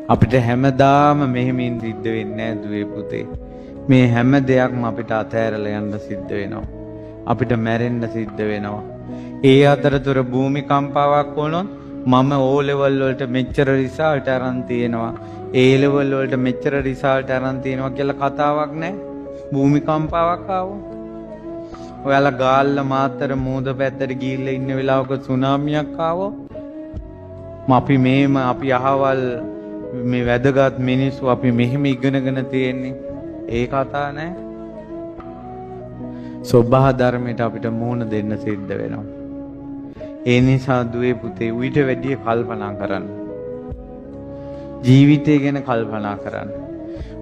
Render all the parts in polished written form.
අපිට හැමදාම මෙහෙමින් සිද්ධ වෙන්නේ නෑ දුවේ පුතේ. මේ හැම දෙයක්ම අපිට අතෑරලා යන්න සිද්ධ වෙනවා. අපිට මැරෙන්න සිද්ධ වෙනවා. ඒ අතරතුර භූමිකම්පාවක් වුණොත් මම ඕ ලෙවල් වලට මෙච්චර රිසල්ට් අරන් තියෙනවා, ඒ ලෙවල් වලට මෙච්චර රිසල්ට් අරන් තියෙනවා කියලා කතාවක් නෑ. භූමිකම්පාවක් ආවොත් ඔයාලා ගාල්ල මාතර මූද පැත්තට ගිහිල්ලා ඉන්න වෙලාවක සුනාමියක් ආවොත් අපි මේම අපි අහවල් මේ වැදගත් මිනිස්සු අපි මෙහෙම ඉගෙනගෙන තියෙන්නේ, ඒ කතා නෑ. සොබ්බහ ධර්මයට අපිට මූණ දෙන්න සිද්ධ වෙනවා. ඒ නිසා දුවේ පුතේ ඌට වැඩිය කල්පනා කරන්න. ජීවිතය ගැන කල්පනා කරන්න.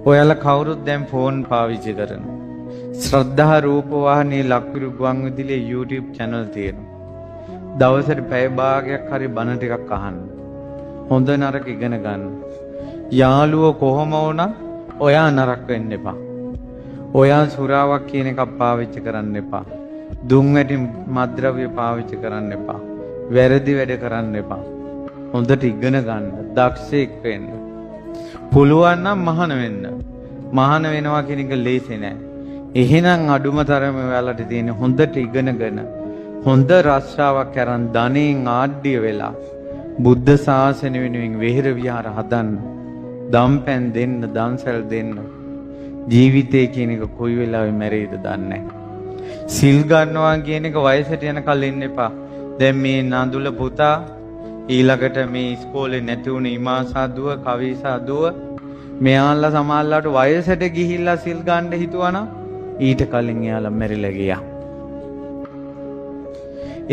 ඔයාලා කවුරුත් දැන් ෆෝන් පාවිච්චි කරනවා. ශ්‍රද්ධා රූප වාහිනී ලක්විරු ගුවන් විදුලියේ YouTube channel තියෙනවා. දවසට පැය භාගයක් හරි බණ ටිකක් අහන්න. හොඳ නරක ඉගෙන ගන්න. යාළුවෝ කොහොම වුණත් ඔයා නරක වෙන්න එපා. ඔයා සුරාවක් කියන එකක් පාවිච්චි කරන්න එපා. දුම් වැටි මත්ද්‍රව්‍ය පාවිච්චි කරන්න එපා. වැරදි වැඩ කරන්න එපා. හොඳට ඉගෙන ගන්න, දක්ෂයෙක් වෙන්න. පුළුවන් නම් මහාන වෙන්න. මහාන වෙනවා කියන එක ලේසි නෑ. එහෙනම් අඩුම තරමේ ඔයාලට තියෙන හොඳට ඉගෙනගෙන හොඳ රස්සාවක් අරන් ධනෙන් ආඩ්‍ය වෙලා බුද්ධ ශාසනය වෙනුවෙන් වෙහෙර විහාර හදන්න, දම්පැන් දෙන්න, දන්සල් දෙන්න. ජීවිතය කියන එක කොයි වෙලාවෙ මැරෙයිද දන්නේ නැහැ. සිල් ගන්නවා කියන එක වයසට යනකල් එන්න එපා. දැන් මේ නඳුල පුතා ඊළඟට මේ ඉස්කෝලේ නැති වුණ ඉමාසා දුව, කවිසා දුව, මෙයාලා සමහරලාට වයසට ගිහිල්ලා සිල් ගන්න හිතුවනම් ඊට කලින් එයාලා මැරිලා ගියා.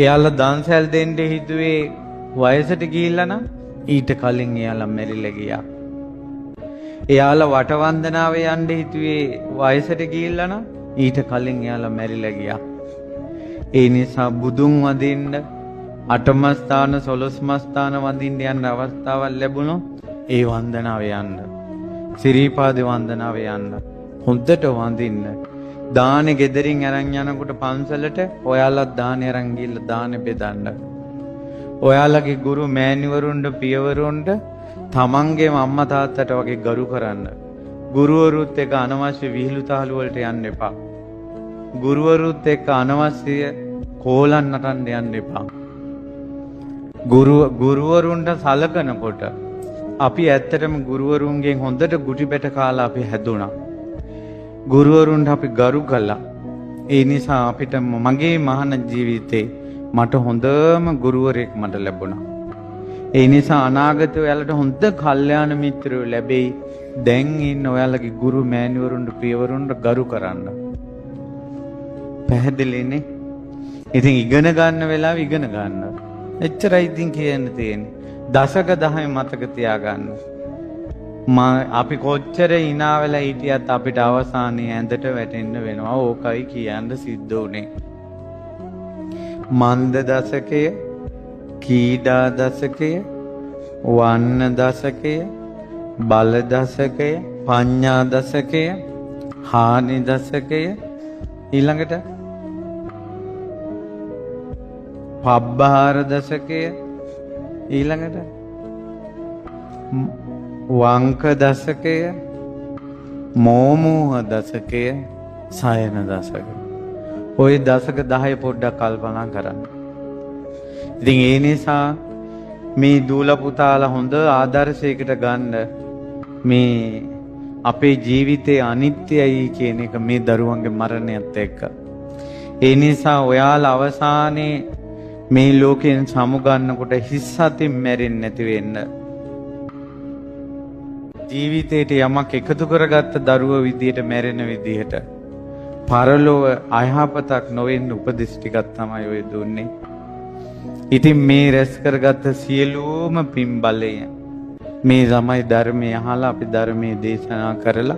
එයාලා දන්සැල් දෙන්න හිතුවේ වයසට ගිහිල්ලා නම් ඊට කලින් එයාලා මැරිලා ගියා. එයාලා වටවන්දනාවේ යන්න හිතුවේ වයසට ගිහිල්ලා නම් ඊට කලින් එයාලා මැරිලා ගියා. ඒ නිසා බුදුන් වඳින්න අටම ස්ථාන සොළොස්ම ස්ථාන වඳින්න යන්න අවස්ථාවක් ලැබුණොත් ඒ වන්දනාවේ යන්න. සිරිපාද වන්දනාවේ යන්න. හොඳට වඳින්න. දානෙ ගෙදරින් අරන් යනකොට පන්සලට ඔයාලත් දානෙ අරන් ගිහිල්ලා දානෙ බෙදන්න. ඔයාලගේ ගුරු මෑණිවරුන්ට පියවරුන්ට තමන්ගේම අම්මා තාත්තට වගේ ගරු කරන්න. ගුරුවරුත් එක්ක අනවශ්‍ය විහිළු තාලු වලට යන්න එපා. ගුරුවරුත් එක්ක අනවශ්‍ය කෝලම් නටන්න යන්න එපා. ගුරුවරුන්ට සලකනකොට අපි ඇත්තටම ගුරුවරුන්ගෙන් හොඳට ගුටි බැට කාලා අපි හැදුනා. ගුරුවරුන්ට අපි ගරු කළා. ඒ නිසා අපිට මගේ මහාන ජීවිතේ මට හොඳම ගුරුවරයෙක් මට ලැබුණා. ඒ නිසා අනාගතේ ඔයාලට හොඳ කල්යාණ මිත්‍රයෝ ලැබෙයි. දැන් ඉන්න ඔයාලගේ ගුරු මෑණිවරුන්ට පියවරුන්ට ගරු කරන්න. පැහැදිලිනේ? ඉතින් ඉගෙන ගන්න වෙලාව ඉගෙන ගන්න. එච්චරයි ඉතින් කියන්න තියෙන්නේ. දශක 10 මතක තියාගන්න. අපි කොච්චර hina වෙලා හිටියත් අපිට අවසානයේ ඇඳට වැටෙන්න වෙනවා. ඕකයි කියන්න සිද්ධ වුනේ. මන්ද දශකය, කීඩා දශකය, වන්න දශකය, බල දශකය, පඤ්ඤා දශකය, හානි දශකය, ඊළඟට පබ්බහාර දශකය, ඊළඟට වංක දශකය, මෝමෝහ දශකය, සයන දශකය. ඔය දශක 10 පොඩ්ඩක් කල්පනා කරන්න. ඉතින් ඒ නිසා මේ දූල පුතාලා හොඳ ආදර්ශයකට ගන්න මේ අපේ ජීවිතේ අනිත්‍යයි කියන එක මේ දරුවන්ගේ මරණයත් එක්ක. ඒ නිසා ඔයාලා අවසානයේ මේ ලෝකයෙන් සමුගන්නකොට හිස් අතින් මැරෙන්නේ නැති වෙන්න. ජීවිතේට යමක් එකතු කරගත්ත දරුව විදියට මැරෙන විදිහට පරලොව අයහපතක් නොවෙන්න උපදෙස් ටිකක් තමයි ඔය දුන්නේ. ඉතින් මේ රැස් කරගත්ත සියලුම පින් බලය මේ ළමයි ධර්මය අහලා අපි ධර්මයේ දේශනා කරලා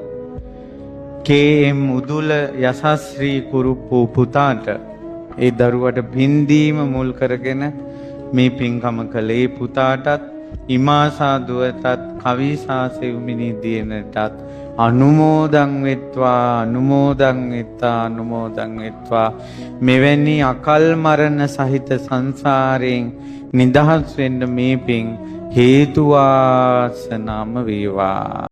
කේ.එම්. උදුල යසස්ශ්‍රී කුරුප්පු පුතාට ඒ දරුවට පින් දීම මුල් කරගෙන මේ පින්කම කළේ. පුතාටත් ඉමාසා දුවටත් කවිසා සෙව්මිනි දියණටත් අනුමෝදන් වෙත්වා, අනුමෝදන් වෙත්වා, අනුමෝදන් වෙත්වා. මෙවැනි අකල් මරණ සහිත සංසාරයෙන් නිදහස් වෙන්න මේ පින් හේතු වාසනාම වේවා.